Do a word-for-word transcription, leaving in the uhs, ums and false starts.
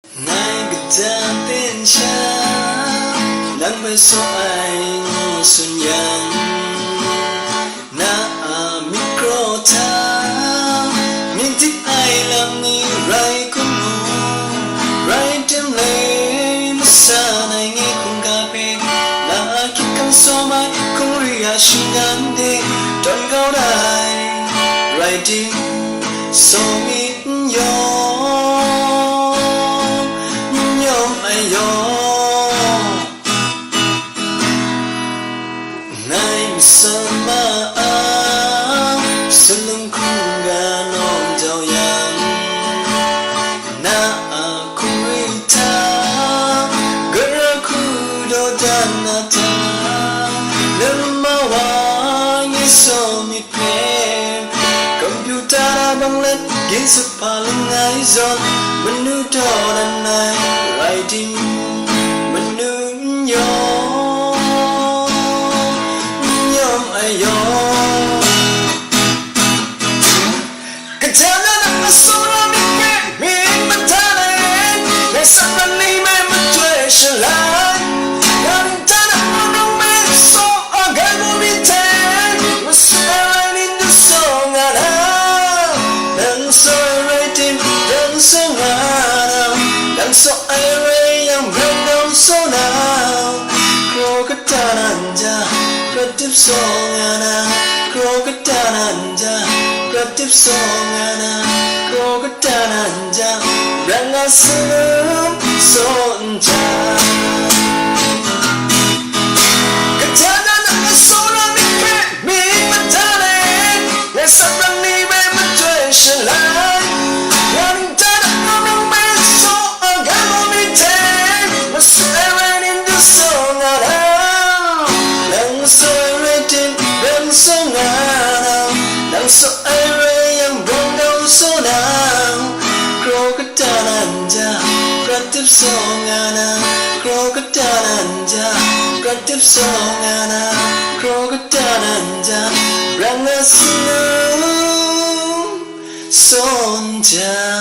Ngai kaja ten sha, nang bai saw ai ngu tsun yang, na a myit kraw hta, myit dik ai lam ni rai kun mu, rai tim le, masa nai ngai hkungga hpe, na a hkyit hkang sawm ai hkungri a shinggan de, tawn kau dai, rai tim, saw mi n yawm, n yawm ai yawm. Ngai masam ma a, salung hkungga nawng jau yang, na a hkungri hta, gara hku daw dan na hta, lama wa ngai saw mi hpe, kompyuta na bang let, ginsak hpa langai zawn, manu daw dan ai rai tim, manu n yawm, n yawm ai yawm. Kaja na nang a sung rawng myit hpe, myit mada let, ngai sat ran ni me matoi shalai, nang Tana nang me saw a gai mu mi hte, masu ai rai ni ndu saw nga na, nang saw ai rai tim, nang saw nga na, nang saw ai rai yang, nang nang saw na, kraw kata nan ja, prat dip saw nga na, kraw kata nan ja, prat dip saw nga na, kraw kata nan ja, rang nga sum saw n ja. Kaja na nang a saw rawng myit hpe, myit mada let, ngai sat ran ni me matoi shalai, nang Tana nang me saw a gai mu mi hte, masu ai rai ni ndu saw nga na, nang saw ai rai tim, nang saw nga na, nang saw ai rai yang, brawng kau saw na, kraw kata nan ja, prat dip saw nga na, kraw kata nan ja, prat dip saw nga na, kraw kata nan ja, rang nga sum saw n ja.